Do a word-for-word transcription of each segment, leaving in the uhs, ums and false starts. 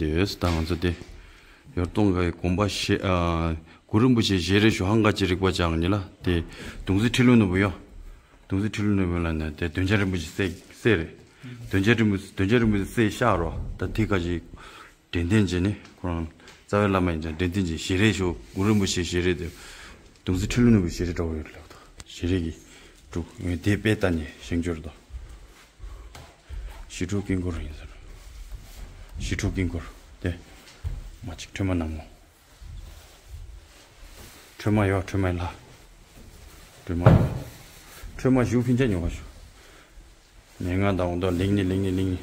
དེ་ད་ང་ཚོ་དེ་ཡོར་ཏོང་གི་དགོན་པ་ཞེ་ཨ་གུ་རུ་རིན་པོ་ཆེ་ཞལ་རས་ཞུ་ཧང་ག་ཅི་རིག་པ་ཅང་ཉི་ལ་དེ་གདུང་རྩེ་ཁྲི་ལོ་ནོར་བུ་ཡོ། གདུང་རྩེ་ཁྲི་ལོ་ནོར་བུ་ལ་ནས་དེ་འདོན་ཆ་རིན་པོ་ཆེ་སྲས་སྲས་རེད། འདོན་ཆ་རིན་པོ་འདོན་ཆ་རིན་པོ་ཆེ་སྲས་ཤག་རོ། ད་དེ་ག་ཅི་དྲན་རྟེན་བྱས་ནས་ཁོ་རང་རྩ་བའི་བླ་མ་ཡིན་ཙང་དྲན་རྟེན་བྱས་ཞལ་རས་ཞུ་གུ་རུ་རིན་པོ་ཆེ་ཞལ་རས་དེ་གདུང་རྩེ་ཁྲི་ལོ་ནོར་བུ་ཞལ་རས་འདྲ་བོ་ཡོད་ལབ་དོ། ཞལ་རས་ཀྱི་དྲུག་དེ་དཔེ་ལྟ་ནས་བཞེངས་འབྱོར་དོ། ཞི་ཁྲོ་དཀྱིལ་འཁོར་ཡིན་ཟེར། ཞི་ཁྲོ་དཀྱིལ་འཁོར་དེ་མ་གཅིག་ཁྲོས་མ་ནག་མོ། ཁྲོས་མ་ཡོ་ཁྲོས་མ་ལྷ། ཁྲོས་མ་ཡོ། ཁྲོས་མ་བཞུགས་ཕིན་ཆ་ཉོ་བ་ཞུ། ཉེ་ང་དང་འོ་དོ་ལིང་ནི་ལིང་ནི་ལིང་ནི།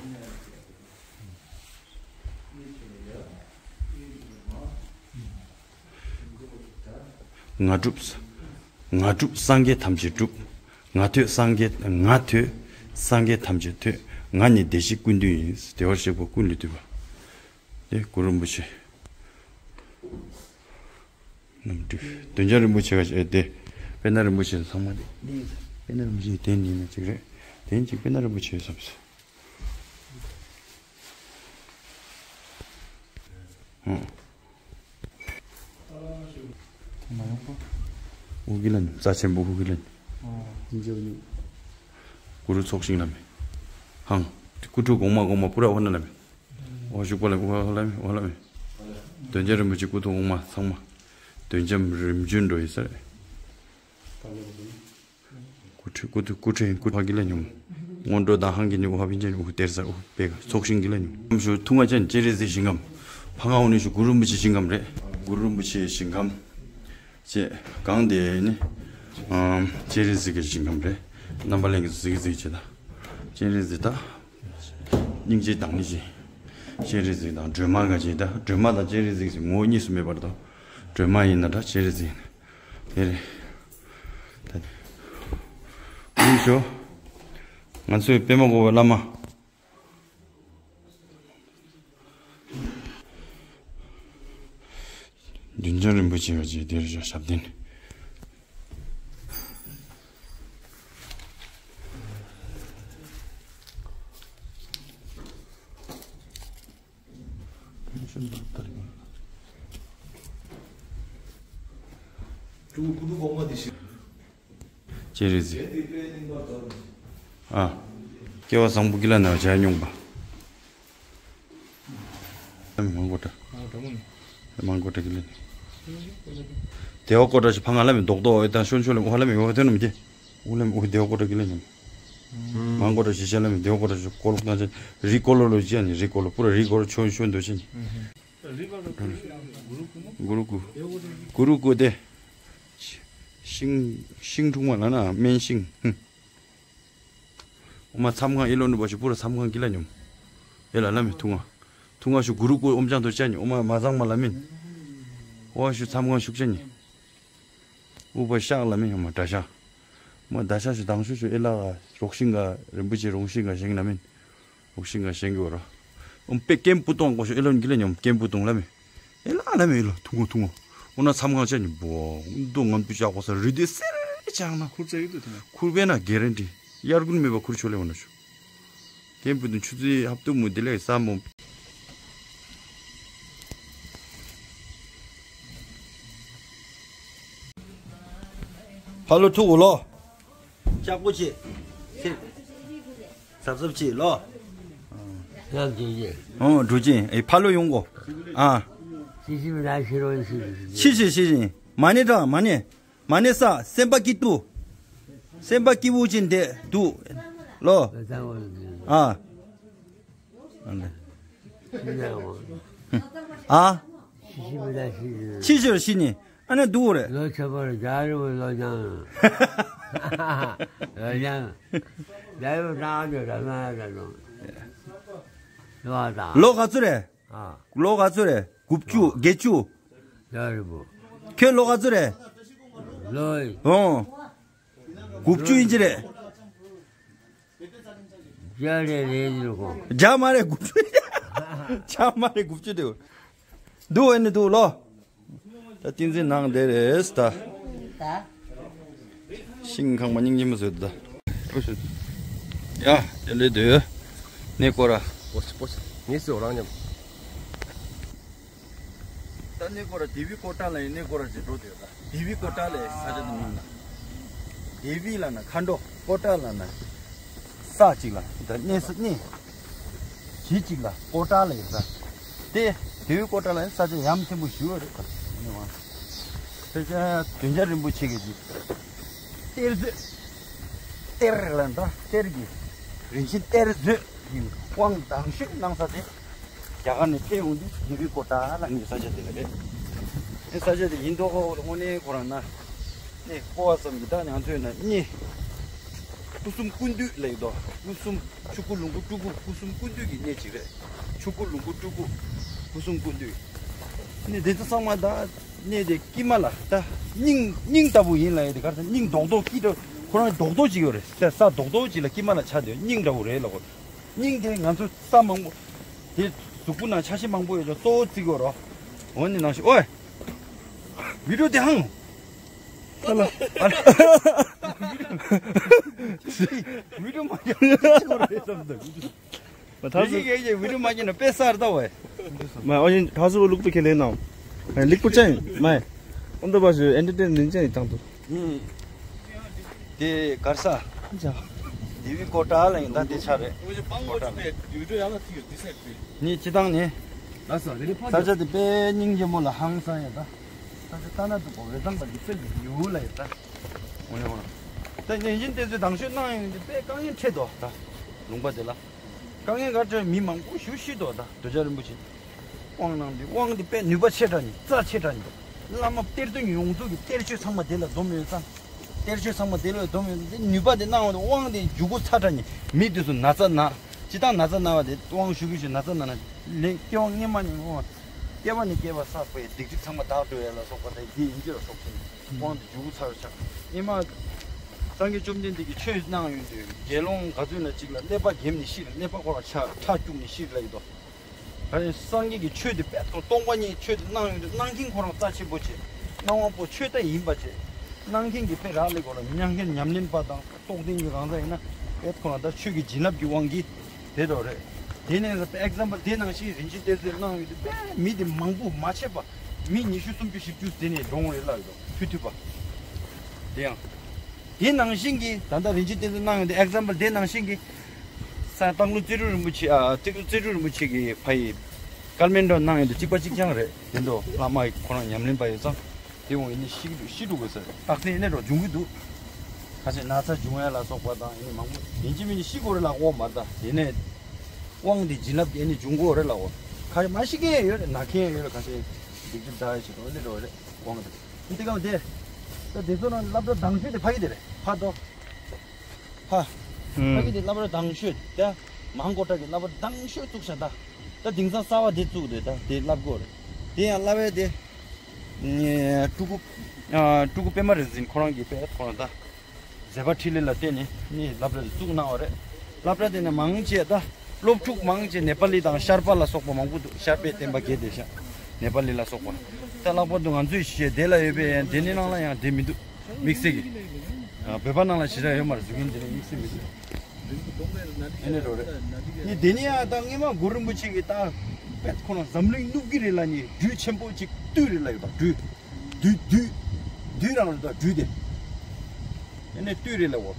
ང་སྒྲུབ། ང་སྒྲུབ་སངས་རྒྱས་ཐམས་ཅད་སྒྲུབ། ང་ཐོས་སངས་རྒྱས་ང་ཐོས་སངས་རྒྱས་ཐམས་ཅད་ཐོས། ང་ནི་བདེ་གཤེགས་ཀུན་འདུས་ཡིན། བདེ་བར་གཤེགས་པ་ཀུན་ལས་བཏུས་པ། དེ་གུ་རུ་རིན་པོ་ཆེ། རྣམ་སྤྲུལ་འདོན་ཆ་རིན་པོ་ཆེ་ག་ཨེ་དེ། དཔལ་ནཱ་རིན་པོ་ཆེ་ཚང་མ་དེ་དཔལ་ནཱ་རིན་པོ་ཆེ་དེ་ནི་ན་ཅིག་རེད། དེ་ཅིག་དཔལ་ནཱ་རིན་པོ་ཆེ་བསམ་སོང་། ཨང་། ཨུ་གི་ལན་རྩ་ཆེན་པོ་ཨུ་གི་ལན། གུ་རུ་ཚོགས་ཞིང་ལ་མེ། ཧང་། སྐུ་ཁྲུ་གོང་མ་གོང་མ་པུ་ར་ཧོ་ན་ལ་མེ། ཨོ་ཞུགས་པ་ལ་ཨོ་ལ་མེ་ཨོ་ལ་མེ། འདོན་ཆ་རིན་པོ་ཆེ་སྐུ་ཐོག་གོང་མ་ཚང་མ། འདོན་ཆ་རིམ་བྱོན་འགྲོ་ཡི་ས་རེད། སྐུ་ཁྲུ་སྐུ་ཐུ་སྐུ་ཁྲུ་སྐུ་ཕ་གི་ལ་ཉོམ། སྔོན་འགྲོ་དང་ཧང་གི་ཉོ་ཧ་པིན་ཅན་ཉོ་དེར་ས་ཨུ་པེ་ག་ཚོགས་ཞིང་གི་ལ་ཉོམ། ཤུ་ཐུང་ང་ཅན་ཅེ་རེ་ཟི་ཞིང་ངམ། ཕ་ང་འོ་ནི་ཤུ་གུ་རུ་རིན་པོ་ཆེ་ཞིང་ངམ་རེད། གུ་རུ་རིན་པོ་ཆེ་ཞིང་ངམ། ཅེ་གང་དེ་ནི། ཨམ་ཅེ་རེ་ཟི་གི་ཞིང་ངམ་རེད། རྣམ་པ་ལྷན་གི་ཟི་གི་ཟི་ཅེ་ད། ཅེ་རེ་ཟི་ད། སྙིང་རྗེ་དང་ནི་ཅེ། ཅེ་རེ་ཟི་དང་སྒྲོལ་མ་ག་ཅེ་ད་སྒྲོལ་མ་དང་ཅེ་རེ་ཟི་ཟི་ངོ་བོ་གཉིས་སུ་མེད་པར་དོ། སྒྲོལ་མ་ཡིན་ན་ད་ཅེ་རེ་ཟི་ཡིན། དེ་རེད། ད། ཀུན་ཤོ། ང་ཚོའི་པདྨ་འགོག་པའི་བླ་མ། མདུན་བྱང་རིན་པོ་ཆེ་བ་ཅིག་དེར་བཞག་ཞབས་བརྟན། ཅེ་རེ་ཟི། ཨ། སྐལ་བ་བཟང་པོ་ཀི་ལ་ན་བྱ་མྱོང་པ། མང་གོ་ཏྲ། མང་གོ་ཏྲ་ཀི་ལ་ནི། དེ་བ་ཀོ་ཏྲ་ཞིག་ཕ་ང་ལ་མི་རྡོག་རྡོག་འོད་དང་ཤོན་ཤོན་ལ་འོ་ལ་མི་འོ་དོན་མི་དེ། འུ་ལ་མི་འུ་དེ་བ་ཀོ་ཏྲ་ཀི་ལ་ནི། མང་གོ་ཏྲ་ཞིག་ཤ་ལ་མི་དེ་བ་ཀོ་ཏྲ་ཞིག་ཀོ་ལོག་ན་ཅན་རི་ཀོ་ལོ་ལོ་ཅན་རི་ཀོ་ལོ་པུ་ར་རི་ཀོ་ལོ་ཤོན་ཤོན་དོ་ཅན། གུ་རུ་ཀུ། གུ་རུ་ཀུ་དེ། ཤིང་ཤིང་འཁྲུངས་མ་ལ་ན་སྨན་ཤིང་། ཨོ་མ་མཚམས་ཁང་ཨེ་ལོ་ནུ་བ་ཞུ་པུ་ར་མཚམས་ཁང་གི་ལ་ཉོམ། ཨེ་ལ་ལ་མི་ཐུང་ང་། ཐུང་ང་ཞུ་གུ་རུ་ཀུ་ཨོམ་ཅང་དོ་ཅ་ཉི་ཨོ་མ་མ་ཚང་མ་ལ་མིན། ཨོ་ཞུ་མཚམས་ཁང་ཤུགས་ཅ་ཉི། ཨུ་པ་ཤག་ལ་མིན་ཨོ་མ་དྲ་ཤག་མ་དྲ་ཤག་ཞུ་དང་ཞུ་ཞུ་ཨེ་ལ་ག་རོགས་ཤིང་ག་རིན་པོ་ཆེ་རོང་ཤིང་ག་ཞིང་ལ་མིན། འུག་ཤིང་ག་ཞེང་གི་བ་ར། ཨོམ་པེ་ཀེམ་པུ་ཏོང་གོ་ཤོ་ཨེ་ལོན་གི་ལ་ཉོམ་ཀེམ་པུ་ཏོང་ལ་མེ། ཨེ་ལ་ལ་མེ་ཨེ་ལོ་ཐུང་ངོ་ཐུང་ངོ། ཨོ་ན་མཚམས་ཁང་ཆ་ཉི་བོ་འདུ་ངམ་དུ་ཅག་གོ་ས་རི་དེ་སེར་ཅང་ན། ཁུར་ཙེ་གི་དུ་ཐུང་ངོ། ཁུར་བེ་ན་གེ་རན་ཏི་ཡར་གུན་མེ་བ་ཁུར་ཆོ་ལེ་ཨོ་ན་ཤོ། ཀེམ་པུ་ཏོང་ཆུ་ཙི་ཧབ་ཏུ་མུ་དེ་ལེ་ས་མོ། ཕ་ལོ་ཐུག་གོ་ལོ། ལྕགས་པོ་ཆེ། ཟབ་ཟབ་ཆེ་ལོ། ཡང་འགྲོ་གི། ཨོ་འགྲོ་གི་ཨེ་ཕ་ལོ་ཡོང་གོ། ཨ། ཤི་ཤི་མི་ལ་ཤི་རོ་ཤི། ཤི་ཤི་ཤི་ཤི། མ་ཎི་དང་མ་ཎི། མ་ཎི་ས་སེམས་པ་སྐྱིད་དུ། སེམས་པ་སྐྱིད་པོ་ཅན་དེ་འདུག་ལོ། ཨ། ཨ། ཕྱི་ཕྱིར་ཕྱི་ནི་ཨ་ནི་འདུག་རེད། ལོ་ཆེ་བར་རྒྱལ་རིང་ལོ་ཉང་། ལོ་ཉང་། རྒྱལ་རིང་ཏང་ཏེ་ར་ན་ར་ནོ། ལོ་དང་། ལོ་ག་ཚོད་རེད། ཨ། ལོ་ག་ཚོད་རེད། དགུ་བཅུ་བརྒྱད་ཅུ། རྒྱལ་རིང་པོ། ཁྱོད་ལོ་ག་ཚོད་རེད། ལོ། ཨོ། དགུ་བཅུ་ཡིན་གྱི་རེད། རྒྱ་རེ་རེ་ཡིན་གོ། རྒྱ་མ་རེད་དགུ་བཅུ། རྒྱ་མ་རེད་དགུ་བཅུ་དེ། འདུག་ཨེ་ནི་འདུག་ལོ། ད་ཏིང་འཛིན་ནང་དེ་རེད་ད། ཤིང་ཁང་པ་སྙིང་རྗེ་མོ་བཟོས་ད། ཡ་དེ་ལས་དེ། ནས་སྐོར་ར། པོ་སི་པོ་སི་ངས་སོ་རང་ཉམས། ད་གནས་སྐོར་ར་དེ་བི་ཀོ་ཊ་ལ་ཡིན། གནས་སྐོར་ར་ཅིག་འགྲོ་དེ་ད་དེ་བི་ཀོ་ཊ་ལ་ཡིན། ས་ཆ་དེ་མིང་ལ་དེ་བི་ལ་ན་མཁའ་འགྲོ། ཀོ་ཊ་ལ་ན་ས་ཅིག་ལ་ད་གནས་ས་གནས་གཞི་ཅིག་ལ་ཀོ་ཊ་ལ་ཡིན་ད། དེ་དེ་བི་ཀོ་ཊ་ལ་ཡིན། ས་ཆ་ཡ་མཚན་པོ་ཞུ་བ་རེད། ད་ནི་བ་དེ་ཆ་དོན་རྒྱ་རིན་པོ་ཆེ་གི་ཅིག་གཏེར་མཛོད། གཏེར་ལ་ད་གཏེར་གྱི་རིན་ཆེན་གཏེར་མཛོད་ཡིན། དབང་དང་ཤོས་གནང་ས་དེ། རྒྱ་གར་ནས་ཕེབས་ཡོང་དུས་དེ་བི་ཀོ་ཊ་ལ་ངའི་ས་ཆ་དེ་ལ་རེད། ཨེ་ས་ཆ་དེ་ཡིན་མདོག་ཁ་པོ་ལ་དངོས་གནས་ཁོ་རང་ན་གནས་སྐོར་བ་ཙམ་གྱི་ད་ང་ཚོས་ན་གནས་སྐུ་གསུམ་ཀུན་འདུས་ལ་ཡོད་དོ། སྐུ་གསུམ་ཆོས་སྐུ་ལོངས་སྐུ་སྤྲུལ་སྐུ་སྐུ་གསུམ་ཀུན་འདུས་ཀྱི་གནས་ཅིག་རེད། ཆོས་སྐུ་ལོངས་སྐུ་སྤྲུལ་སྐུ་སྐུ་གསུམ་ཀུན་འདུས། གནས་དེ་ཚོ་ཚང་མ་ད་གནས་དེ་དཀྱིལ་མ་ལ་ད་སྙིང་སྙིང་ལྟ་བུ་ཡིན་ལ་ཡོད་དེ་གར་ད་སྙིང་རྡོག་རྡོག་སྐྱིད་འགྲོ་ཁོ་རང་རྡོག་རྡོག་ཅིག་ཡོད་རེད། ས་རྡོག་རྡོག་ཅིག་ལ་དཀྱིལ་མ་ལ་ཆགས་དེ་སྙིང་འདྲ་བོ་རེད་ལ་གོ། སྙིང་དེ་ང་ཚོ་ས་མང་པོ་དེ་གཟུགས་པོ་ནང་ཆ་ཤས་མང་པོ་ཡོད་ཀྱང་གཙོ་བོ་བརྩི་དགོས་རོ། འོ་ནི་ནང་བཞིན་ཨོའི། བི་ཌིའོ་དེ་ཧང་། ཨ་ལ། ཨ་ལ། བི་ཌིའོ་མ་ཡང་བི་ཌིའོ་རེད་བསམ་འདུག་མ་ཐག་སུ། ཡེ་ཡེ་ཡེ་བི་ཌིའོ་མ་ཉན་ན་དཔེ་གསར་ད་བས། མ་ཨོ་ཡིན་ཐག་སུ་ལུག་པ་ཁས་ལེན་ནམ། ལིག་པུ་ཅན་མ། ཨོན་ད་བ་ཞུ་ཨེན་ཊར་ཊེན་མེན་ཊ་ཅན་ཡིན་དང་དུ། ཨུམ། དེ་གར་ས། ཡ། དེ་བི་ཀོ་ཊ་ལ་ཡིན་ད་དེ་ཆ་རེད། ཀོ་ཊ་ལ། ནི་སྤྱི་བཏང་ནི། ས་ཆ་དེ་དཔེ་སྙིང་རྗེ་མོ་ལ་ཧང་སང་ཡ་ད། ས་ཆ་ལྟ་ན་སྡུག་པ་འོད་མདངས་དང་གི་དཔེ་ཡུལ་ལ་ཡ་ད། འོ་ནི་འོ་ན། ད་ཉིན་བཞིན་དེ་ཚོའི་དང་ཤོས་གནང་ཡོང་དེ་དཔེ་དཀའ་ངལ་འཕྲད་དོ་ད། ལུང་པ་དེ་ལ། དཀའ་ངལ་ག་འཕྲད་མི་མང་པོ་ཞུ་ཤི་དོ་ད་རྡོ་རྗེ་རིན་པོ་ཆེ། དབང་གནང་དེ་དབང་དེ་དཔེ་ནུས་པ་ཆེ་དྲགས་ནི་རྩ་ཆེ་དྲགས་ནི། བླ་མ་གཏེར་སྟོན་ཡོངས་རྫོགས་ཀྱི་གཏེར་ཆོས་ཚང་མ་དེ་ལ་འཛོམས་ཡོད་ཙང་། གཏེར་ཆོས་ཚང་མ་དེ་ལ་འཛོམས་ཡོད་ཙང་དེ་ནུས་པ་དེ་གནང་བ་དེ་དབང་དེ་འཇུག་སྒོ་ཚ་དྲགས་ནི་མི་དེ་ཚོ་ན་ཚ་ན། སྤྱི་བཏང་ན་ཚ་ན་བ་དེ་དབང་ཞུ་གི་ཞུ་ན་ཚ་ན་ན་ལེན་སྐྱེ་བ་སྔོན་མ་ནས་དབང་། སྐྱེ་བ་ནས་སྐྱེ་བ་བསགས་པའི་སྡིག་སྒྲིབ་ཚང་མ་དག་འགྲོ་ཡ་ལ་སོགས་པ་དང་དེ་ཡིན་གྱི་ལ་སོགས་ཀྱི་དབང་དུ་འཇུག་ཚར་ཆགས་ཨེ་མ། སངས་རྒྱས་བཅོམ་ལྡན་འདས་ཀྱིས་ཆོས་གནང་ཡོད་དུས་དགེ་སློང་ག་ཚོད་ན་གཅིག་ལ་ཀླད་པ་འགེམས་ནས་ཤི་རེད། ཀླད་པ་ཁོ་རང་ཆ་ཁྲག་སྐྱུག་ནས་ཤི་རེད་ལ་ཡོད་དོ། ད་ནི་སངས་རྒྱས་ཀྱི་ཆོས་དེ་དཔེ་ཐོག་སྟོང་པ་ཉིད་ཆོས་དེ་གནང་ཡོད་དུས་གནང་མཁན་ཁོ་རང་རྩ་ཆེན་པོ་བྱེད། གནང་བ་པོ་ཆོས་དེ་ཡིན་པ་བྱེད། གནང་མཁན་གྱི་དཔེ་རག་ལས་གོ་ལ་མྱང་མཁན་ཉམས་ལེན་པ་དང་རྟོགས་ལྡན་གྱི་གང་ཟག་ཡིན་ན་དཔེ་ཁོ་རང་ད་ཆོས་ཀྱི་བྱིན་རླབས་ཀྱི་དབང་གིས་དེ་འགྲོ་རེད། དེ་ནས་ཨེག་ཛམ་པལ་དེ་ནང་བཞིན་རིན་ཆེན་གཏེར་མཛོད་གནང་ཡོད་དུས་དཔེ་མི་དེ་མང་པོ་མ་ཆད་པ་མི་ཉི་ཤུ་སུམ་ཅུ་བཞི་བཅུ་དེ་ནས་ལོང་རེད་ལ་ཡོད་དོ་ཕུ་ཐུབ་པ། དེ་ཡང་། དེ་ནང་བཞིན་གྱི་ད་ལྟ་རིན་ཆེན་གཏེར་མཛོད་གནང་ཡོད་དུས་ཨེག་ཛམ་པལ་དེ་ནང་བཞིན་གྱི། ས་སྟག་ལུང་རྩེ་སྤྲུལ་རིན་པོ་ཆེ་ཨ་སྟག་ལུང་རྩེ་སྤྲུལ་རིན་པོ་ཆེ་གི་ཕ་ཡི་ཀལ་མན་ཌོ་གནང་ཡོད་དུས་གཅིག་པ་གཅིག་རྐྱང་རེད། དེ་འདྲ་བླ་མ་ཡི་ཁོ་རང་ཉམས་ལེན་པ་ཡོད་ཙང་དེ་འོང་ཡིན་ནི་ཤི་ཤི་འགྲོ་དགོས་ཟེར་རྟགས་མཚན་ནས་འགྲོ་འབྱུང་གི་འདུག་ཁ་ཤས་ན་ཚ་འབྱུང་ཡ་ལ་སོགས་པ་དང་ཡིན་ནི་མང་པོ་ཡིན་གཅིག་མིན་གཅིག་ཤི་དགོས་རེད་ལ་ཨོ་མ་ད་དེ་ནས་དབང་དེ་བྱིན་རླབས་ཀྱི་ཨེ་ནི་འབྱུང་གི་རེད་ལ་ཨོ་ཁ་ཤས་མ་ཤི་མཁན་ཡོད་རེད་ན་མཁན་ཡོད་རེད་ཁ་ཤས་སྡིག་སྒྲིབ་འདག་ཡ་ཞིག་འོ་ནི་འགྲོ་རེད་དབང་དེ། འདི་ག་དེ། ད་དེ་ཚོ་ནང་སློབ་གྲྭ་དང་ཤོས་དེ་ཕ་གི་དེ་རེད། ཕ་དོ། ཕ། ཕ་གི་དེ་སློབ་གྲྭ་དང་ཤོས་དེ། མང་གོ་ཏྲ་གི་སློབ་གྲྭ་དང་ཤོས་བཙུགས་ཤག་ད། ད་དེང་སང་གསར་བ་དེ་བཙུགས་དེ་ད་དེ་སློབ་གོ་རེད། དེ་ཡང་སློབ་པའི་དེ། སྤྲུལ་སྐུ། སྤྲུལ་སྐུ་པད་མ་རིག་འཛིན་ཁོ་རང་གི་པད་ཁོ་རང་ད། མཛད་པ་འཕྲིན་ལས་ལ་བརྟེན་ནས་ནི་སློབ་གྲྭ་དེ་བཙུགས་གནང་བ་རེད། སློབ་གྲྭ་དེ་ནས་མང་ཆེ་ད། སློབ་ཕྲུག་མང་ཆེ་ནེ་པ་ལི་དང་ཤར་པ་ལ་སོགས་པ་མང་པོ་འདུག་ཤར་པའི་བསྟན་པ་རྒྱས་བསྡད་ཤག་ནེ་པ་ལི་ལ་སོགས་པ། ད་ལྷག་པར་དུ་ང་ཚོའི་གཞིས་བྱེས་དེ་ལ་ཡོད་པའི་ཡང་དེ་ནི་ནང་ལ་ཡང་དེ་མི་འདུག་དམིགས་བསལ་གྱི། བོད་པ་ནང་ལ་ཞེ་དྲག་ཡོད་མ་རེད་གཟུགས་ཀྱི་དེ་ནི་དམིགས་བསལ་མི་འདུག་ཨེ་ནི་རོ་རེད། ནི་དེ་ནི་ཡང་ད་སྔས་མ་གུ་རུ་རིན་པོ་ཆེ་གི་ད་པད་ཁོ་ན་འཛམ་གླིང་ནུབ་ཀྱི་རེད་ལ་ནི་སྦྲུལ་ཆེན་པོ་གཅིག་སྟོད་རེད་ལ་ཡོད་པ་སྦྲུལ། སྦྲུལ་སྦྲུལ། སྦྲུལ་རང་རེད་ད་སྦྲུལ་དེ། ཨེ་ནི་སྟོད་རེད་ལ་འོ།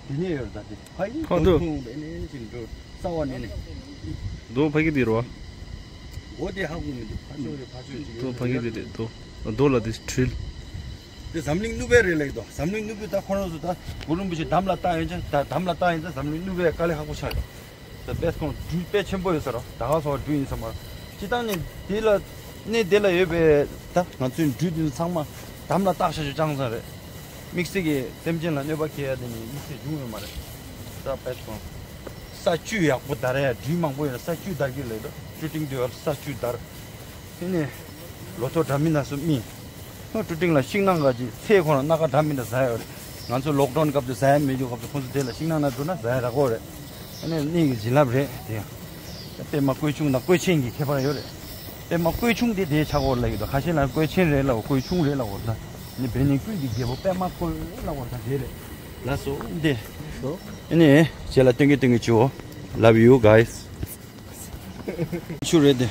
དེ་ནས་ཡོད་རེད་ད་དེ། ཕ་ཡི་ཕ་དོ། ཐུང་ཨེ་ནི་ཅིག་འགྲོ། རྩ་བ་ནས་ནས། དོ་ཕ་གི་དེ་རོ། འོ་དེ་ཧ་གོ་མི་འདུག་ཕ་ཆོས་རེད་ཕ་ཆོས་ཅིག་དོ་ཡོད་ཕ་གི་དེ་རེད་དོ། དོ་ལ་དེ་ཁྲིལ། དེ་འཛམ་གླིང་ནུབ་པའི་རེད་ལེགས་དོ། འཛམ་གླིང་ནུབ་པའི་ད་ཁོ་རང་ཚོ་ད་གུ་རུ་རིན་པོ་ཆེ་འདམ་ལ་བཏགས་ཡོད་ཅང་ད་འདམ་ལ་བཏགས་ཡིན་ད་འཛམ་གླིང་ནུབ་པའི་དཀའ་ལས་ཁག་པོ་ཆགས་རེད། ད་དཔེ་ཁོང་སྦྲུལ་དཔེ་ཆེན་པོ་ཡོད་ས་རོ། ད་ག་སོགས་སྦྲུལ་ཡིན་ས་མ་རེད། སྤྱི་བཏང་ནས་དེ་ལ་གནས་དེ་ལ་ཡོད་པའི་ད་ང་ཚོའི་སྦྲུལ་དེ་ཚོ་ཚང་མ་འདམ་ལ་བཏགས་བཞག་རྒྱུ་ཅང་ཙང་རེད། དམིགས་བསལ་གྱི་སེམས་ཅན་ལ་གནོད་པ་སྐྱེལ་ཡ་དེ་ནི་དམིགས་བསལ་བྱུང་ཡོད་མ་རེད། ད་དཔེ་ཁོང་ས་བཅུད་ཡག་པོ་དར་ཡ་སྦྲུལ་མང་པོ་ཡོད་ན་ས་བཅུད་དར་གྱི་ལས་ད་ཀྲུ་ཏིང་དུ་ཡོད་ས་བཅུད་དར། དེ་ནས་ལོ་ཐོག་འདྲ་མིན་སྣ་ཚོགས་རྨིས། ཧོ་ཀྲུ་ཏིང་ལ་ཤིང་ནགས་འགའ་ཅིག་ཚེ་ཁོ་ན་སྣ་ཁ་འདྲ་མིན་འདྲ་ཟ་ཡོད་རེད། ང་ཚོ་ལོག་ཌའོན་སྐབས་དུ་ཟ་ཡ་མེད་རྒྱུ་སྐབས་དུ་ཁོང་ཚོ་དེ་ལ་ཤིང་ནགས་ན་འགྲོ་ན་ཟ་ཡ་རག་གོ་རེད། ཨ་ནི་གནས་ཀྱི་བྱིན་རླབས་རེད་དེ་ཡང་། པད་མ་བཀོད་ཆུང་དང་བཀོད་ཆེན་གྱི་ཁྱད་པར་ཡོད་རེད། པད་མ་བཀོད་ཆུང་དེ་དེའི་ཆ་གོ་ལ་ཡོད་དོ། ཁ་ཤས་ལ་བཀོད་ཆེན་རེད་ལ་བཀོད་ཆུང་རེད་ལ་གོ་ད། ནི་བེ་ནི་བཀོད་ཀྱི་རྒྱལ་པོ་པད་མ་བཀོད་ལ་གོ་ད་དེ་རེད། ལ་སོ་འདི། ཨ་ནི་རྗེས་ལ་སྟོན་གི་སྟོན་གི་ཆུ། Love you guys. ཆུ་རེད་དེ།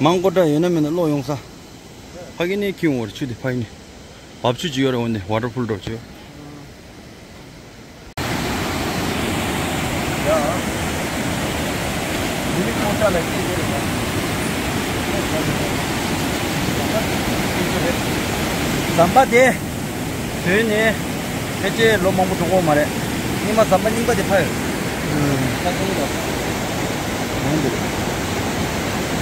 མང་གོ་ཏྲ་ཡོད་ན་མེད་ན་ལོག་ཡོང་ས། ཕ་གི་ནས་ཁྱིམ་འོར་ཆུ་དེ་ཕ་གི་ནས། བབ་ཆུ་ཅིག་ཡོད་རེད། འོ་ནས་ཝ་ཊར་ཕུལ་འགྲོ་ཆུ། ཟམ་པ་དེ་བཟོས་ནས་ཕལ་ཆེར་ལོ་མང་པོ་འགྲོ་གི་ཡོད་མ་རེད། སྔོན་མ་ཟམ་པ་རྙིང་པ་དེ་ཕ་ཡོད། ད་ག་ལ་ཡོད།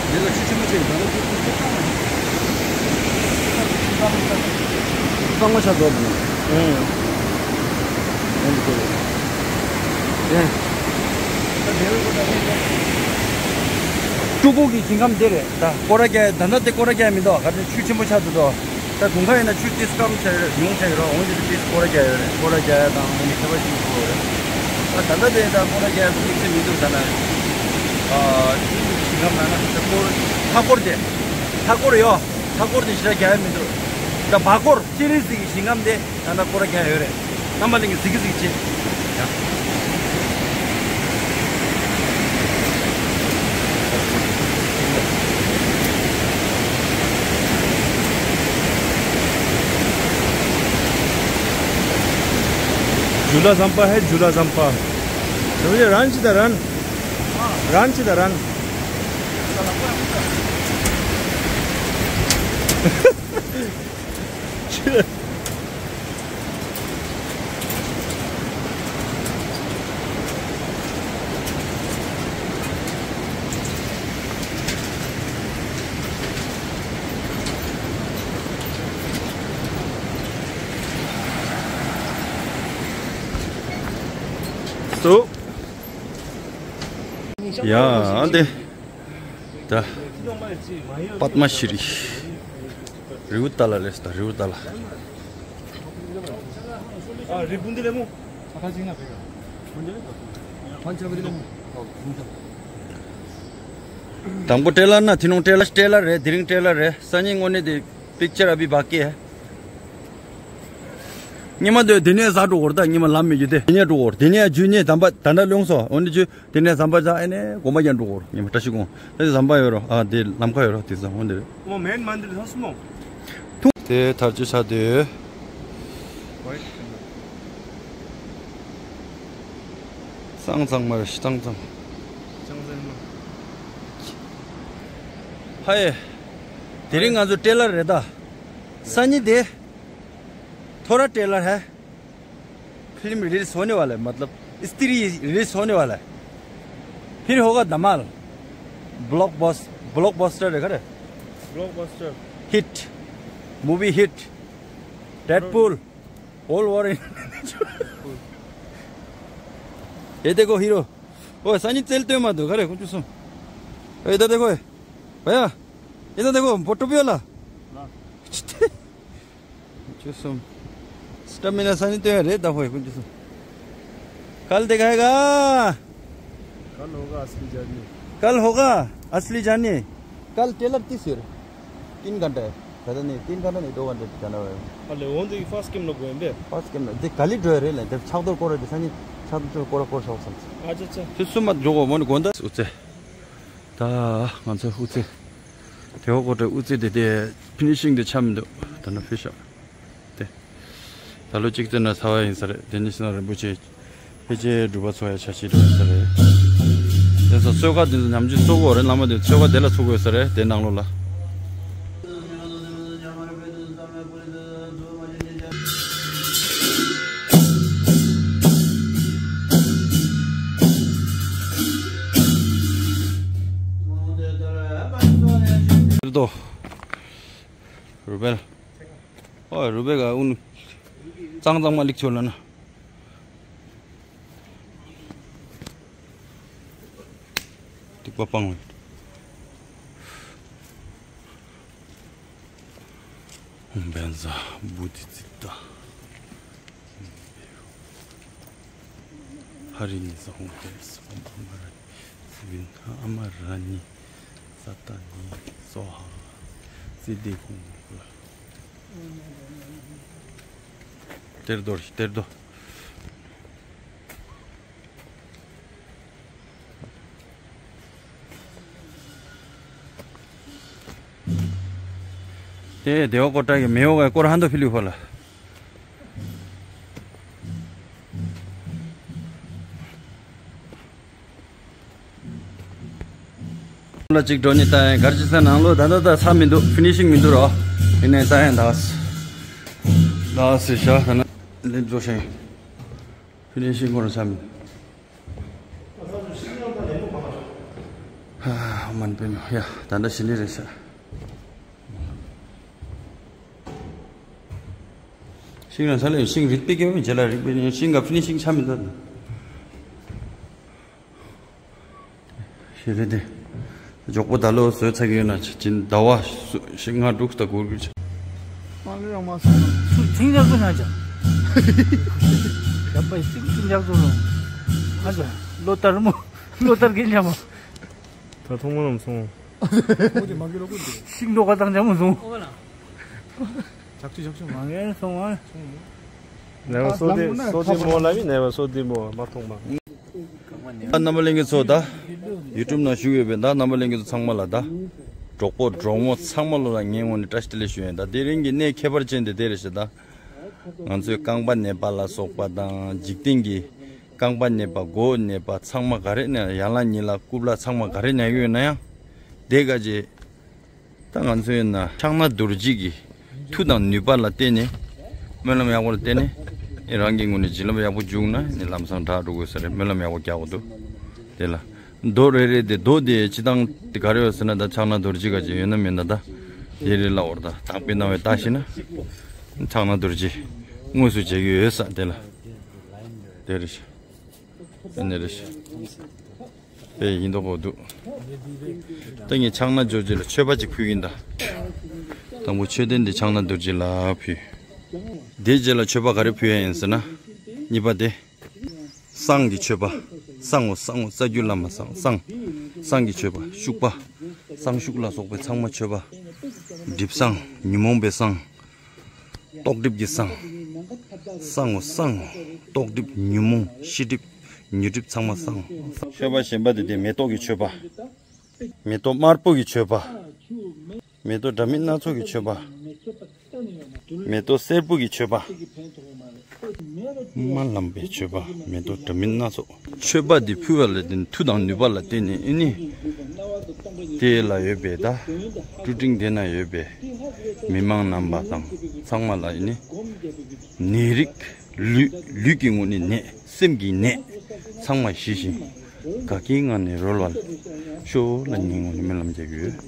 འདི་ལ་ཆུ་ཆེན་པོ་ཆེ་ད་ལོ་ཆུ་ཆེན་པོ་ཆེ། གཙང་མ་ཆགས་འགྲོ་འདུག་ཨེ། ཀྲུ་གུ་གི་ཞིང་ཁམས་འདི་རེད། ད་སྐོར་ར་རྒྱག་ད་ལྟ་དེ་སྐོར་ར་རྒྱག་མི་འདུག་ག་ཚོད་ཆུ་ཆེན་པོ་ཆགས་འདུག་ད་དགུན་ཁ་ཡིན་ན་ཆུ་ཏིས་སྐམ་ཆགས་ཡོད་རེད། ཉུང་ཆགས་ཡོད་རེད། འོན་ཏེ་ཏིས་སྐོར་ར་རྒྱག་ཡོད་རེད། སྐོར་ར་རྒྱག་ཡ་དང་འོན་ཏེ་ཁྱད་པར་ཞིག་དགོས་རེད། ད་ད་ལྟ་དེ་ད་སྐོར་ར་རྒྱག་ཡ་དེ་དམིགས་བསལ་མི་འདུག་ད་ན་ཨ་ཆུ་ཆེན་པོ་གི་ཞིང་ཁམས་ནང་ན་ད་སྐོར་མཐའ་སྐོར་དེ་མཐའ་སྐོར་ཡོད། མཐའ་སྐོར་དེ་ཞེ་དྲག་རྒྱག་ཡ་མི་འདུག་ད་བར་སྐོར་སྤྱན་རས་གཟིགས་ཀྱི་ཞིང་ཁམས་དེ་ད་ལྟ་སྐོར་ར་རྒྱག་ཡོད་རེད། རྣམ་པ་གླིང་གི་གཟིགས་གཟིགས་བྱེད། झूला ज़म्पा है, झूला ज़म्पा। समझे? रन सीधा रन। रन सीधा रन। སོ། ཡ་ཨ་འདི། ད། པདྨ་ཤྲི། རི་བོ་ཏཱ་ལ་རེད་ད། རི་བོ་ཏཱ་ལ། དང་པོ་ཊེ་ལར་ན་དེ་ནང་ཊེ་ལར་ཊེ་ལར་རེད། དེ་རིང་ཊེ་ལར་རེད། སང་ཉིན་དངོས་གནས་དེ་པིག་ཅར་ཨ་བྷི་བྷ་ཀི་ཧེ། ཉི་མ་འདོད་དེ་ནས་ཟ་འགྲོ་གོ་ར། ད་ཉི་མ་ལམ་མི་རྒྱུ་དེ་དེ་ནས་འགྲོ་གོ་ར། དེ་ནས་རྒྱུ་ནས་དམ་པ་ད་ལྟ་ལོངས་སོ། འོ་འདི་རྒྱུ་དེ་ནས་ཟམ་པ་ཟ་ཨེ་ནས་དགོན་པ་ཀྱང་འགྲོ་གོ་ར། ཉི་མ་བཀྲ་ཤིས་དགོན་དེ་ཟམ་པ་ཡོད་རོ། ཨ་དེ་ལམ་ཁ་ཡོད་རོ། དེ་ཟམ་འོ་འདི་རེད། ཨོ་མེན་མན་དིར་ཧ་སུ་མོ། དེ་ཐར་ཅི་ས་དེ། གཙང་གཙང་མ་རེད། གཙང་གཙང་། ཧ་ཡེ། དེ་རིང་ང་ཚོ་ཊེ་ལར་རེད་ད། སང་ཉིན་དེ། थोड़ा ट्रेलर है। फिल्म रिलीज होने वाला है, मतलब स्त्री रिलीज होने वाला है। फिर होगा धमाल। ब्लॉकबस-, ब्लॉकबस्टर है, करे? Blockbuster. Hit. Movie hit. Deadpool. All war in. ये देखो हीरो। ओ, सनी तेल तो मत दो, करे, कुछ सुन। ए, इधर देखो, ए। भैया, इधर देखो, फोटो भी वाला। हाँ। ཅུ་གསུམ། སི་ཊ་མི་ན་ས་ནི་སྟོན་རེད་ད་ཧོ་ཡ་ཀུན་ཅུ་གསུམ། कल दिखाएगा। कल होगा असली जर्नी। कल होगा असली जर्नी। कल ट्रेलर तीस है। तीन घंटा है। पता नहीं, तीन घंटा नहीं, दो घंटा जाना है। अले ओन दे फर्स्ट गेम लो गोएम बे। फर्स्ट गेम दे काली ड्राइवर है, दे छाक दो कोरा दे सनी छाक दो कोरा कोरा शॉप सम। अच्छा, अच्छा। फिर सुमत जोगो मन गोंदा उसे। ད་ང་ཚོ་ཨུ་ཙི། དེ་འོ་ཀོ་ཏྲེ་ཨུ་ཙི་དེ་དེ་ཕི་ནི་ཤིང་དེ་ཆགས་མི་འདུག་ད་ནི་ཕི་ཤག་དེ། ད་ལོ་གཅིག་ཙམ་ན་ཚར་བ་ཡིན་ས་རེད། དེ་ནི་ཤིན་ན་རིན་པོ་ཆེ་ཕལ་ཆེར་སྒྲུབ་པ་ཚོགས་ཡ་ཆ་ཤས་འགྲོ་ཡོད་ས་རེད། དེ་ཚོ་ཚོད་ཀ་དེ་ཚོ་ཉམས་ཆུ་གསོག་གི་ཡོད་རེད། བླ་མ་དེ་ཚོད་ཀ་དེ་ལ་ཚུགས་དགོས་ས་རེད། དེ་ནང་ལོགས་ལ། ཏོ། རུ་སྦལ། ཨོ་རུ་སྦལ་ག་ཨུན། གཙང་གཙང་མ་ལིག་ཆོ་ལ་ན། ཏིག་པ་སྤང་བས། ཧུམ་བན་ཛ་བུ་དི་ཙི་ཏ། ཧ་རི་ནི་ས་ཧུང་ཧེ་སི་ཧུམ་ཨ་མ་ར་ནི་སི་བིན་ཨ་མ་ར་ནི་ས་ཏ་ནི་སོ་ཧ་སི་དི་ཧུང་ཧུ་ལ། གཏེར་རྡོ་རེད། གཏེར་རྡོ། དེ་དེ་བ་ཀོ་ཏྲ་གི་མེ་འོ་ག་ཀོ་ར་ཧན་དོ་ཕི་ལུ་ཕ་ལ། ལ་གཅིག་འགྲོ་ནི་ལྟ་ཡང་གར་ཅི་ས་ནང་ལོ་ད་ད་ད་ཚ་མི་འདུག་ཕི་ནི་ཤིང་མི་འདུག་རོ། ཡིན་ནའི་ལྟ་ཡང་དག་དག་སི་ཤ་ད་ན་ལེབ་འགྲོ་ཤེང་ཕི་ནི་ཤིང་ཁོ་ར་ཚ་མི་འདུག་ཧ་མན་པེ་མ་ཡ་ད་ད་ཤི་ནི་རེ་ཤ། ཤིང་ལ་ས་ལེ་ཤིང་རིག་པའི་སྐྱེ་བོ་མི་བྱེད་ལ་རིག་པའི་ཤིང་ག་ཕི་ནི་ཤིང་ཆ་མི་འདུག་ཤེས་རེད་དེ། མགྱོགས་པོ་ད་ལོ་བཟོས་ཚར་གི་ཡོད་ན་ཅིན་ཟླ་བ་ཤིང་ལྔ་དྲུག་ད་འགོར་གི་ཆ། མ་ལུས་རང་མ་སོང་། ཚུར་ཚིང་ཡག་པོ་ན་ཅང་། ཡག་པ་ཤིང་ཚིང་ཡག་ཚོ་ལོ། ཨ་ཅག་ལོ་ལྟར་མོ་ལོ་ལྟར་གི་ཉམས། ད་ཐོག་མ་ལམ་སོང་། ཤིང་འདོགས་ཀ་དང་ཅང་མོ་སོང་། ཇག་ཆུ་ཇག་ཆུ་མ་ངན་སོང་ཨ། ནས་བ་སོ་དེ་སོ་དེ་མོ་ལ་མི་ནས་བ་སོ་དེ་མོ་མ་མཐོང་མ། རྣམ་པ་ལྷན་རྒྱས་ཚོ་ད། ཡུ་ཊུབ་ནང་བཞུགས་ཡོད་པའི་ད་རྣམ་པ་ལྷན་རྒྱས་ཚོ་ཚང་མ་ལ་ད། གྲོགས་པོ་གྲོགས་མོ་ཚང་མ་ལོ་ལ་ངའི་ངོས་ནས་བཀྲ་ཤིས་བདེ་ལེགས་ཞུ་ཡིན། ད་དེ་རིང་གི་གནས་ཁྱད་པར་ཅན་དེ་དེ་རེད་ཤག་ད། ང་ཚོའི་རྐང་པ་ནད་པ་ལ་སོགས་པ་དང་འཇིག་རྟེན་གྱི་རྐང་པ་ནད་པ་མགོ་ནད་པ་ཚང་མ་ག་རེ་ནས་ཡན་ལག་གཉིས་ལ་རྐུབ་ལ་ཚང་མ་ག་རེ་ཉར་གྱི་ཡོད་ན་ཡང་། དེ་ག་རྗེས། ད་ང་ཚོའི་ན་ཕྱག་ན་རྡོ་རྗེ་གི་མཐུ་དང་ནུས་པ་ལ་བརྟེན་ནས་སྨོན་ལམ་ཡག་པོ་ལ་བརྟེན་ནས་ཨེ་རང་གི་ངོས་ནས་བྱིན་རླབས་ཡག་པོ་འཇུག་ན་ནི་ལམ་སང་དྲག་འགྲོ་དགོས་ས་རེད། སྨོན་ལམ་ཡག་པོ་རྒྱག་དགོས་འདུག་དེ་ལ་རྡོ་རེ་རེ་དེ་རྡོ་དེ་སྤྱི་བཏང་དེ་ག་རེ་ཡོད་ཟེར་ན་ད་ཕྱག་ན་རྡོ་རྗེ་ག་ཅིག་ཡོད་ན་མེད་ན་ད་དེ་རེ་ལ་འོར་ད་དག་པའི་སྣང་བས་ལྟ་ཤེས་ན་ཕྱག་ན་རྡོ་རྗེ་དངོས་སུ་མཇལ་གྱི་ཡོད་ས་དེ་ལ་དེ་རེ་ཤ་དེ་ནས་རེ་ཤ། དཔེ་ཡིན་མདོག་པོ་འདུག་ད་ངས་ཕྱག་ན་རྡོ་རྗེ་ལ་མཆོད་པ་ཅིག་ཕུལ་གྱིན་གདའ། དང་པོ་མཆོད་རྟེན་འདི་ཕྱག་ན་རྡོ་རྗེ་ལ་ཕུལ། དེའི་རྗེས་ལ་མཆོད་པ་ག་རེ་ཕུལ་ཡ་ཡིན་ཟེར་ན། གཉིས་པ་དེ། བསང་གི་མཆོད་པ། བསང་ངོ་བསང་ངོ་རྩ་བརྒྱུད་བླ་མ་བསང་བསང་། བསང་གི་མཆོད་པ་ཤུག་པ། བསང་ཤུག་ལ་སོགས་པའི་ཚང་མ་མཆོད་པ། སྒྲིབ་བསང་ཉོན་མོངས་པའི་བསང་། རྟོག་སྒྲིབ་ཀྱི་བསང་། བསང་ངོ་བསང་ངོ་། རྟོག་སྒྲིབ་ཉོན་མོངས་ཤེས་སྒྲིབ་ཉོན་སྒྲིབ་ཚང་མ་བསང་ངོ་། མཆོད་པ་གཞན་པ་དེ་དེ་མེ་ཏོག་གི་མཆོད་པ། མེ་ཏོག་དམར་པོ་གི་མཆོད་པ། མེ་ཏོག་འདྲ་མིན་སྣ་ཚོགས་ཀྱི་མཆོད་པ། མེ་ཏོག་སེར་པོ་གི་མཆོད་པ། དམར་ལམ་པའི་མཆོད་པ་མེ་ཏོག་འདྲ་མིན་སྣ་ཚོགས། མཆོད་པ་འདི་ཕུལ་བ་ལ་བརྟེན་མཐུ་དང་ནུས་པ་ལ་བརྟེན་ནས་ཨེ་ནི། དེ་ལ་ཡོད་པའི་ད། བཀྲུ་སྤྲིན་དེ་ན་ཡོད་པའི། མི་མང་རྣམ་པ་དང་ཚང་མ་ལ་ཨེ་ནི། ནད་རིགས། ལུས་ལུས་ཀྱི་ངོས་ནས་ནད། སེམས་ཀྱི་ནད། ཚང་མ་ཞི་ཞིང་། དགའ་སྐྱིད་ངང་ནས་རོལ་བར་ཤོག་ལ་ངའི་ངོས་ནས་སྨོན་ལམ་རྒྱག་གི་ཡོད།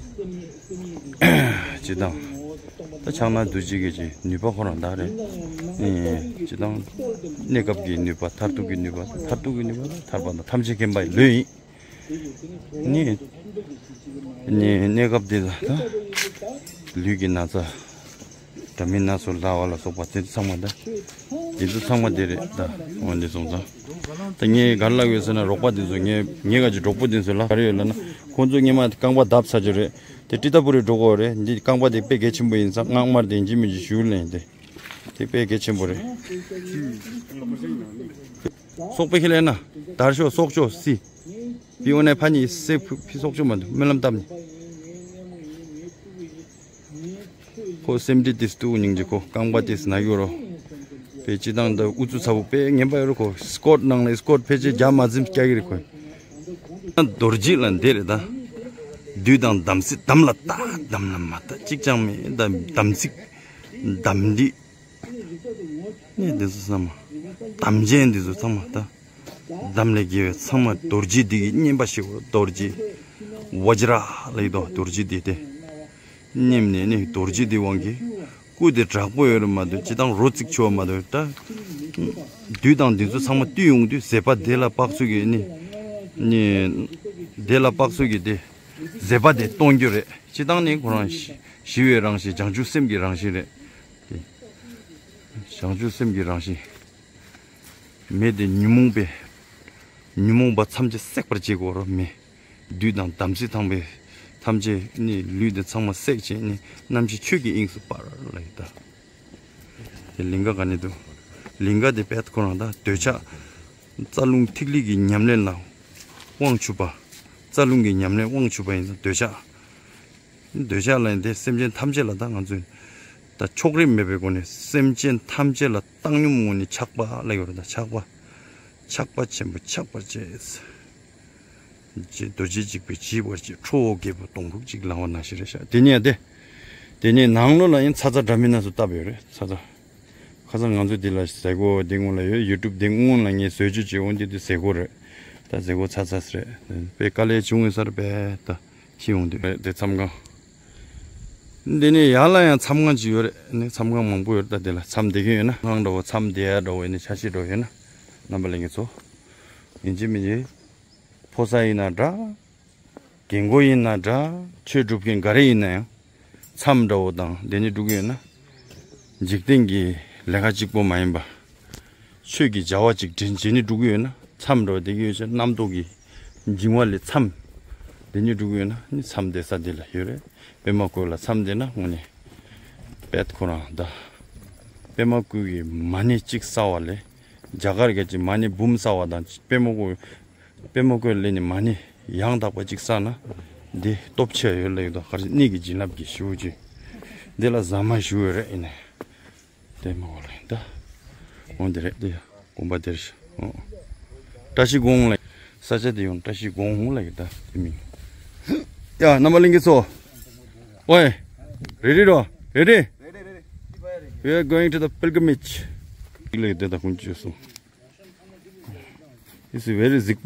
སྤྱི་བཏང་། ད་ཕྱག་ན་རྡོ་རྗེ་གི་ཅིག་ནུས་པ་ཁོ་རང་དག་རེད། ཨེ། སྤྱི་བཏང་། གནས་སྐབས་ཀྱི་ནུས་པ་མཐར་ཐུག་གི་ནུས་པ་མཐར་ཐུག་གི་ནུས་པ་ཐར་པ་དང་ཐམས་ཅད་མཁྱེན་པ་ཡི་ལུས་ཡིན། ནི། ནི་གནས་སྐབས་འདི་ལ་ད། ལུས་ཀྱི་ན་ཚ། འདྲ་མིན་སྣ་ཚོགས་ལ་བ་ལ་སོགས་པ་དེ་ཚོ་ཚང་མ་ད། དེ་ཚོ་ཚང་མ་དེ་རེད་ད། འོ་འདི་སོང་ཙང་། ད་ངས་ག་རེ་ལབ་ཡོད་ཟེར་ན་རོགས་པ་དེ་ཚོ་ངས་ངས་ག་ཅིག་གྲོགས་པོ་དེ་ཚོ་ལ་ག་རེ་ཡོད་ལབ་ན། ཁོང་ཚོ་སྔས་མ་རྐང་པ་བརྡབས་ཚར་རྒྱུ་རེད། དེ་ཀྲི་ཏ་པུ་རི་འགྲོ་དགོས་རེད། འདི་རྐང་པ་དེ་དཔེ་གལ་ཆེན་པོ་ཡིན་ཙང་སྔགས་མར་དེ་འཇི་མི་འཇི་ཞུ་ལེན་དེ། དེ་དཔེ་གལ་ཆེན་པོ་རེད། སོག་པོ་ཁྱི་ལེན་ན། དར་ཤོག་སོག་ཅོ་སི། བི་འོ་ནས་ཕ་ནི་སེ་ཕི་སོག་ཅོ་མ་འདུག་སྨོན་ལམ་བཏབ་ནི། ཁོ་སེམས་ཁྲིད་དེ་སྟུག་སྙིང་རྗེ་ཁོ་རྐང་པ་དེ་ན་གི་རོ། པེ་ཅི་དང་ད་ཨུ་ཚུ་ཚ་བོ་པེ་ངན་པ་ཡོད་རོ་ཁོ་སི་ཀོར་ནང་ལ་སི་ཀོར་ཕལ་ཆེར་རྒྱ་མ་འཛིམ་སྐྱ་གི་རེད་ཁོ། རྡོ་རྗེ་ལ་འདི་རེད་ད། བདུད་དང་དམ་སྲི་དམ་ལ་བཏགས་དམ་ལ་མ་བཏགས་གཅིག་ཀྱང་མེད་ད་དམ་ཚིག་དམ་འདི། ནས་འདི་ཚོ་ཚང་མ། དམ་ཅན་འདི་ཚོ་ཚང་མ་ད། དམ་ལས་རྒྱལ་བའི་ཚང་མ་རྡོ་རྗེ་འདི་གི་བསྙེན་པ་ཞིག་གོ་རྡོ་རྗེ། ཝ་ཇི་ར་ལ་ཡི་དོ་རྡོ་རྗེ་འདི་སྟེ། བསྙེན་ནས་ནི་རྡོ་རྗེ་འདི་དབང་གིས། སྐུ་དེ་དྲག་པོ་ཡོད་རེད་མ་གཏོགས་སྤྱི་བཏང་རོ་ཙིག་ཆུ་བ་མ་གཏོགས་ད། བདུད་དང་འདི་ཚོ་ཚང་མ་བཏུལ་ཡོང་དུས་ཟད་པ་དེ་ལ་དཔག་ཚོད་ཀྱི་ནི། ནི། དེ་ལ་དཔག་ཚོད་ཀྱི་དེ། ཟད་པ་དེ་གཏོང་རྒྱུ་རེད་སྤྱི་བཏང་ནི་ཁོ་རང་ཞི་བའི་རང་བཞིན་བྱང་ཆུབ་སེམས་ཀྱི་རང་བཞིན་རེད། དེ། བྱང་ཆུབ་སེམས་ཀྱི་རང་བཞིན། མེ་དེ་ཉོན་མོངས་པའི། ཉོན་མོངས་པ་ཐམས་ཅད་སྲེག་པར་བྱེད་དགོས་རོ་མེ། བདུད་དང་དམ་སྲི་ཐང་པའི། ཐམས་ཅད་ནི་ལུས་དེ་ཚང་མ་སྲེག་བྱས་ནི་རྣམ་ཤེས་ཆོས་ཀྱི་དབྱིངས་སུ་སྤར་ལ་ཡི་ད། དེ་ལིང་ག་ག་ནས་འདུག་ལིང་ག་དེ་པད་ཁོ་རང་ད་འདོད་ཆགས། རྩ་རླུང་ཐིག་ལེ་གི་ཉམས་ལེན་ལ། དབང་ཆུབ་པ། རྩ་རླུང་གི་ཉམས་ལེན་དབང་ཆུབ་པ་ཡིན་ཙང་འདོད་ཆགས། འདོད་ཆགས་ལ་ཡིན་ཏེ། སེམས་ཅན་ཐམས་ཅད་ལ་ད་ང་ཚོས་ད་ཕྱོགས་རིས་མེད་པའི་སྒོ་ནས་སེམས་ཅན་ཐམས་ཅད་ལ་བཏང་སྙོམས་ངོས་ནས་ཆགས་པ་ལ་ཡོད་རེད། ད་ཆགས་པ། ཆགས་པ་ཆེན་པོ་ཆགས་པར་བྱེད། རྡོ་རྗེ་འཇིགས་པས་བརྗིད་པར་བྱེད། ཁྲོ་བོ་རྒྱལ་པོས་སྡོང་ཕུག་གཅིག་ལང་བ་ནང་བཞིན་རེད་ཤག་དེ་ནས་ཡ་དེ། དེ་ནས་ནང་ལོགས་ལ་ཡང་ཚ་ཚ་འདྲ་མིན་སྣ་ཚོགས་བཏབ་ཡོད་རེད། ཚ་ཚ། ཁ་སང་ང་ཚོ་འདི་ལ་བཟས་གོ། འདི་སྔོན་ལ་ཡོད། ཡུ་ཊུབ་འདི་སྔོན་ལ་ངས་བཟོས་བཅོས་བྱས་འོང་། འདི་འདི་བཟས་གོ་རེད། ད་བཟས་གོ་ཚ་ཚ་རེད། དཔེ་དཀའ་ལས་བྱུང་ཡོད་ས་རེད། དཔེ་ད་ཤི་འོང་དུས་རེད། དེ་མཚམས་ཁང་། འདི་ནས་ཡར་ལ་ཡང་མཚམས་ཁང་ཅིག་ཡོད་རེད། ནི་མཚམས་ཁང་མང་པོ་ཡོད་རེད། ད་འདི་ལ་མཚམས་བསྡད་མཁན་ཡོད་ན། ཁང་འདྲ་བོ་མཚམས་བསྡད་ཡ་འདྲ་བོ་ཡིན་ན། ཆ་ཤས་འདྲ་བོ་ཡོད་ན། རྣམ་པ་ལྷན་རྒྱས་ཚོ། ཡིན་གཅིག་མིན་གཅིག་ཕོ་གསར་ཡིན་ན་འདྲ། རྒན་གོག་ཡིན་ན་འདྲ། ཆོས་སྒྲུབ་མཁན་ག་རེ་ཡིན་ན་ཡང་། མཚམས་འདྲ་བོ་དང་དེ་ནས་འགྲོ་གི་ཡོད་ན། འཇིག་རྟེན་གྱི་ལས་ཀ་གཅིག་པོ་མ་ཡིན་པ། ཆོས་ཀྱི་བྱ་བ་གཅིག་དྲན་བྱས་ནས་འགྲོ་གི་ཡོད་ན། མཚམས་འདྲ་བོ་བསྡད་ཀྱི་ཡོད་ཚེ་རྣམ་རྟོག་གི་འབྱིང་བ་ལས་མཚམས་བསྡད་ནས་འགྲོ་གི་ཡོད་ན། ནི་མཚམས་བསྡད་ས་འདི་ལ་ཡོད་རེད། པད་མ་བཀོད་ལ་མཚམས་བསྡད་ན་དངོས་གནས་དཔེ་ཁོ་རང་ད། པད་མ་བཀོད་ཀྱི་མ་ཎི་གཅིག་བསགས་པ་ལས་རྒྱ་གར་གྱི་མ་ཎི་འབུམ་བསགས་པ་དང་། པད་མ་བཀོད། པད་མ་བཀོད་ལས་ནི་མ་ཎི་ཡང་དག་པ་གཅིག་བསགས་ན་འདི་སྟོབས་ཆེ་ཡོད་ལ་ཡོད་དོ། ག་རེ་གནད་ཀྱི་བྱིན་རླབས་ཀྱི་ཞུ་ཅིག་འདི་ལ་ཟ་མ་ཞུ་ཡོད་རེད། ཡིན་ནས་དེ་མ་གོ་ལ་ཡིན་ད། འོང་དེ་རེད། དེ་ཡ་དགོན་པ་དེར་ཤི་འོང་། བཀྲ་ཤིས་སྒོ་ལ་ས་ཆ་དེ་ཡོང་། བཀྲ་ཤིས་སྒོ་ལ་ཡོད་ད་དེ་མིང་། ཡ་རྣམ་པ་ལྷན་རྒྱས་ཚོ། ཨོའི། Ready རོ། Ready? We are going to the pilgrimage. ལ་ཡོད་དེ་ད་ཁུངས་བཅོས་སོང་། It's very ཟིག་པོ།